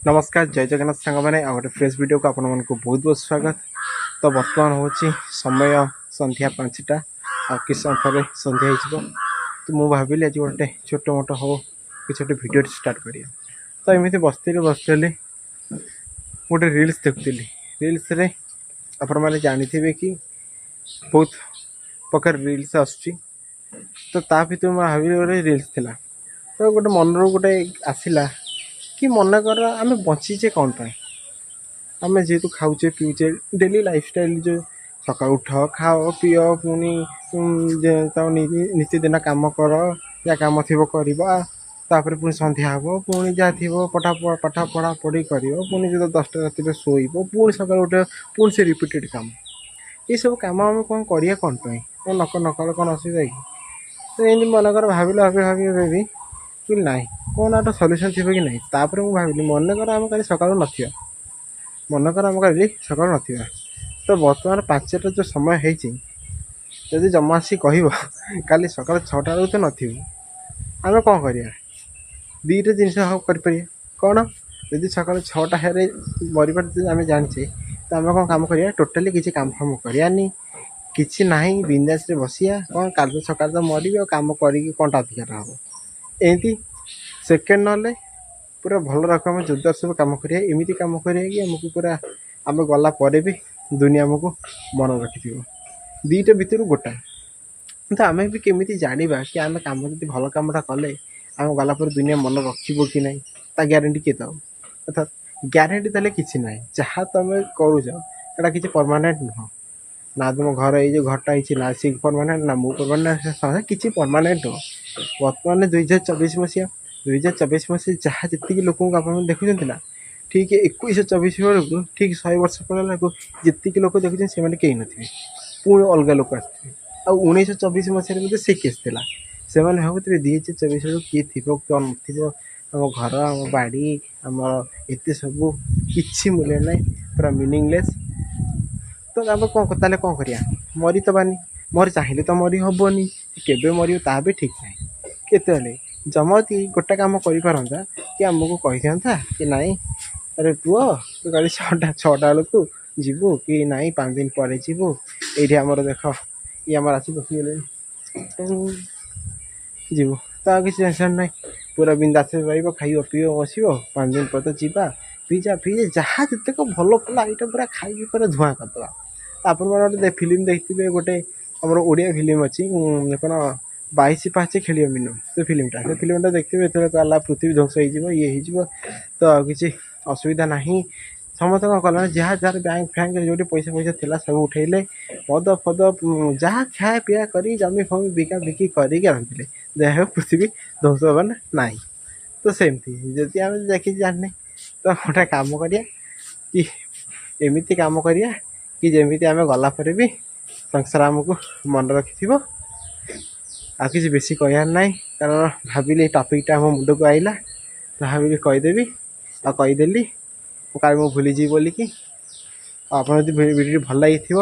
ନମସ୍କାର, ଜୟ ଜଗନ୍ନାଥ ସାଙ୍ଗମାନେ। ଆଉ ଗୋଟେ ଫ୍ରେଶ୍ ଭିଡ଼ିଓକୁ ଆପଣମାନଙ୍କୁ ବହୁତ ବହୁତ ସ୍ୱାଗତ। ତ ବର୍ତ୍ତମାନ ହେଉଛି ସମୟ ସନ୍ଧ୍ୟା 5ଟା, ଆଉ କିଛି ସମୟ ପରେ ସନ୍ଧ୍ୟା ହେଇଯିବ। ତ ମୁଁ ଭାବିଲି ଆଜି ଗୋଟେ ଛୋଟ ମୋଟ ହଉ କିଛି ଗୋଟେ ଭିଡ଼ିଓ ଷ୍ଟାର୍ଟ କରିବା। ତ ଏମିତି ବସିଥିଲି ବସିଥିଲି, ଗୋଟେ ରିଲ୍ସ ଦେଖୁଥିଲି। ରିଲ୍ସରେ ଆପଣମାନେ ଜାଣିଥିବେ କି ବହୁତ ପ୍ରକାର ରିଲ୍ସ ଆସୁଛି। ତ ତା ଭିତରୁ ମୁଁ ଭାବିଲି ଗୋଟେ ରିଲ୍ସ ଥିଲା, ତ ଗୋଟେ ମନରୁ ଗୋଟେ ଆସିଲା କି ମନେକର ଆମେ ବଞ୍ଚିଛେ କ'ଣ ପାଇଁ? ଆମେ ଯେହେତୁ ଖାଉଛେ, ପିଉଛେ, ଡେଲି ଲାଇଫଷ୍ଟାଇଲ୍ ଯେଉଁ ସକାଳୁ ଉଠ, ଖାଅ, ପିଅ, ପୁଣି ତ ନିତିଦିନ କାମ କର, ଯାହା କାମ ଥିବ କରିବା, ତାପରେ ପୁଣି ସନ୍ଧ୍ୟା ହେବ, ପୁଣି ଯାହା ଥିବ ପାଠ ପଢ଼ା ପଢ଼ି କରିବ, ପୁଣି ଯଦି 10ଟା ରାତିରେ ଶୋଇବ, ପୁଣି ସକାଳୁ ଉଠିବ, ପୁଣି ସେ ରିପିଟେଡ଼ କାମ। ଏସବୁ କାମ ଆମେ କ'ଣ କରିବା, କ'ଣ ପାଇଁ? କ'ଣ ନ କଲେ କ'ଣ ଅସୁବିଧା କି? ତ ଏମିତି ମନେକର ଭାବିଲ, ଭାବି ଭାବି ଭାବି କି ନାହିଁ, କ'ଣ ଗୋଟେ ସଲ୍ୟୁସନ୍ ଥିବ କି ନାହିଁ। ତାପରେ ମୁଁ ଭାବିଲି, ମନେକର ଆମେ କାଲି ସକାଳୁ ନଥିବା, ମନେକର ଆମେ କାଲି ସକାଳୁ ନଥିବା। ତ ବର୍ତ୍ତମାନ 5ଟା ଯେଉଁ ସମୟ ହେଇଛି, ଯଦି ଜମା ଆସି କହିବ କାଲି ସକାଳ 6ଟା ବେଳକୁ ତ ନଥିବୁ, ଆମେ କ'ଣ କରିବା? ଦୁଇଟା ଜିନିଷ କରିପାରିବା। କ'ଣ? ଯଦି ସକାଳ 6ଟା ହେଲେ ମରିବାର ଯଦି ଆମେ ଜାଣିଛେ, ତ ଆମେ କ'ଣ କାମ କରିବା? ଟୋଟାଲି କିଛି କାମ ଫାମ କରିବାନି, କିଛି ନାହିଁ, ବିନ୍ଦାସରେ ବସିବା। କ'ଣ, କାଲି ତ ସକାଳେ ତ ମରିବି, ଆଉ କାମ କରିକି କ'ଣଟା ଅଧିକାର ହେବ? ଏମିତି ସେକେଣ୍ଡ, ନହେଲେ ପୁରା ଭଲ ରକମ ଜୋରଦାର ସବୁ କାମ କରିବା। ଏମିତି କାମ କରିବା କି ଆମକୁ ପୁରା ଆମେ ଗଲା ପରେ ବି ଦୁନିଆ ଆମକୁ ମନେ ରଖିଥିବ। ଦୁଇଟା ଭିତରୁ ଗୋଟାଏ। ତ ଆମେ ବି କେମିତି ଜାଣିବା କି ଆମେ କାମ ଯଦି ଭଲ କାମଟା କଲେ ଆମେ ଗଲା ପରେ ଦୁନିଆ ମନେ ରଖିବ କି ନାହିଁ, ତା ଗ୍ୟାରେଣ୍ଟି କିଏ ଦେବ? ଅର୍ଥାତ୍ ଗ୍ୟାରେଣ୍ଟି ଦେଲେ କିଛି ନାହିଁ। ଯାହା ତୁମେ କରୁଛ ସେଇଟା କିଛି ପରମାନେଣ୍ଟ ନୁହଁ। ନା ତୁମ ଘର, ଏଇ ଯେଉଁ ଘରଟା ହେଇଛି, ନା ସେ ପରମାନେଣ୍ଟ, ନା ମୁଁ ପରମାନେଣ୍ଟ, କିଛି ପରମାନେଣ୍ଟ ନୁହଁ। ବର୍ତ୍ତମାନ 2024 ମସିହା, 2024 ମସିହା ଯାହା ଯେତିକି ଲୋକଙ୍କୁ ଆପଣ ଦେଖୁଛନ୍ତି ନା, ଠିକ୍ 2124 ବେଳକୁ, ଠିକ୍ 100 ବର୍ଷ ପରେ ବେଳକୁ ଯେତିକି ଲୋକ ଦେଖୁଛନ୍ତି ସେମାନେ କେହି ନଥିବେ, ପୁଣି ଅଲଗା ଲୋକ ଆସିଥିବେ। ଆଉ 1924 ମସିହାରେ ମଧ୍ୟ ସେ କେସ୍ ଥିଲା। ସେମାନେ ଭାବୁଥିବେ 2024 ବେଳକୁ କିଏ ଥିବ, କ'ଣ ନଥିବ, ଆମ ଘର, ଆମ ବାଡ଼ି, ଆମର ଏତେ ସବୁ କିଛି ମୂଲ୍ୟ ନାହିଁ, ପୁରା ମିନିଂଲେସ୍। ତ ଆମେ କ'ଣ ତାହେଲେ କ'ଣ କରିବା? ମରି ତ ବାନି, ମରି ଚାହିଁଲେ ତ ମରି ହେବନି, କେବେ ମରିବ ତାହା ବି ଠିକ୍ ନାହିଁ। କେତେବେଳେ ଜମା ଯଦି ଗୋଟେ କାମ କରିପାରନ୍ତା କି ଆମକୁ କହିଦିଅନ୍ତା କି ନାଇଁ, ଆରେ ପୁଅ, ତୁ କାଲି 6ଟା ବେଳକୁ ଯିବୁ କି ନାଇଁ 5 ଦିନ ପରେ ଯିବୁ। ଏଇଠି ଆମର ଦେଖ, ଇଏ ଆମର ଆସି ବସିଗଲେଣି। ଯିବୁ ତ ଆଉ କିଛି ଟେନସନ୍ ନାହିଁ, ପୁରା ବିନ୍ଦାସରେ ରହିବ, ଖାଇବ, ପିଇବ, ବସିବ। 5 ଦିନ ପରେ ତ ଯିବା, ପିଜା ଫିଜା ଯାହା ଯେତେକ ଭଲ ଭଲ ଆଇଟମ୍ ପୁରା ଖାଇକି ପୁରା ଧୂଆଁ କରିଦେବା। ଆପଣମାନେ ଗୋଟେ ଫିଲ୍ମ ଦେଖିଥିବେ, ଗୋଟେ ଆମର ଓଡ଼ିଆ ଫିଲ୍ମ ଅଛି କ'ଣ, 22 ପାହାଚେ ଖେଳିବ ମିନୁ, ସେ ଫିଲ୍ମଟା ଦେଖିଥିବେ। ଯେତେବେଳେ କହିଲା ପୃଥିବୀ ଧ୍ୱଂସ ହେଇଯିବ, ଇଏ ହେଇଯିବ, ତ ଆଉ କିଛି ଅସୁବିଧା ନାହିଁ। ସମସ୍ତେ କ'ଣ କଲେ ନା, ଯାହା ଯାହାର ବ୍ୟାଙ୍କ ଫ୍ୟାଙ୍କରେ ଯେଉଁଠି ପଇସା ଫଇସା ଥିଲା ସବୁ ଉଠେଇଲେ, ମଦ ଫଦ ଯାହା ଖାଇବା ପିଇବା କରି ଜମି ଫମି ବିକା ବିକି କରିକି ଆଣିଥିଲେ। ଯାହା ହେଉ ପୃଥିବୀ ଧ୍ୱଂସ ହେବାର ନାହିଁ। ତ ସେମିତି ଯଦି ଆମେ ଦେଖିକି ଜାଣିନେ, ତ ଗୋଟେ କାମ କରିବା କି ଏମିତି କାମ କରିବା କି ଯେମିତି ଆମେ ଗଲା ପରେ ବି ସଂସାର ଆମକୁ ମନେ ରଖିଥିବ। ଆଉ କିଛି ବେଶୀ କହିବାର ନାହିଁ, କାରଣ ଭାବିଲି ଏଇ ଟପିକ୍ଟା ମୋ ମୁଣ୍ଡକୁ ଆଇଲା, ତ ଭାବିଲି କହିଦେବି ଆଉ କହିଦେଲି। ମୁଁ କାଳେ ମୁଁ ଭୁଲିଯିବି ବୋଲିକି। ଆଉ ଆପଣ ଯଦି ଭିଡ଼ିଓଟି ଭଲ ଲାଗିଥିବ,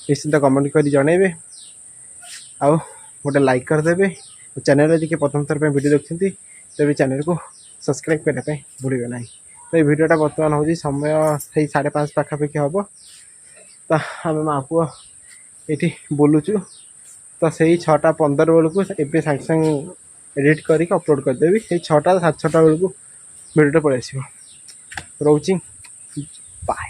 ନିଶ୍ଚିନ୍ତ କମେଣ୍ଟ କରି ଜଣାଇବେ ଆଉ ଗୋଟେ ଲାଇକ୍ କରିଦେବେ। ଚ୍ୟାନେଲରେ ଯଦି ପ୍ରଥମ ଥର ପାଇଁ ଭିଡ଼ିଓ ଦେଖୁଛନ୍ତି, ତେବେ ଚ୍ୟାନେଲକୁ ସବସ୍କ୍ରାଇବ୍ କରିବା ପାଇଁ ଭୁଲିବେ ନାହିଁ। ତ ଏଇ ଭିଡ଼ିଓଟା ବର୍ତ୍ତମାନ ହେଉଛି ସମୟ ସେଇ 5:30 ପାଖାପାଖି ହେବ। ତ ଆମେ ମା ପୁଅ ଏଇଠି ବୁଲୁଛୁ। ତ ସେଇ 6ଟା 15 ବେଳକୁ, ଏବେ ସାଙ୍ଗେ ସାଙ୍ଗେ ଏଡ଼ିଟ୍ କରିକି ଅପଲୋଡ଼ କରିଦେବି, ସେଇ 6ଟା 6:30 ବେଳକୁ ଭିଡ଼ିଓଟା ପଳେଇ ଆସିବ। ରହୁଛି, ବାଏ।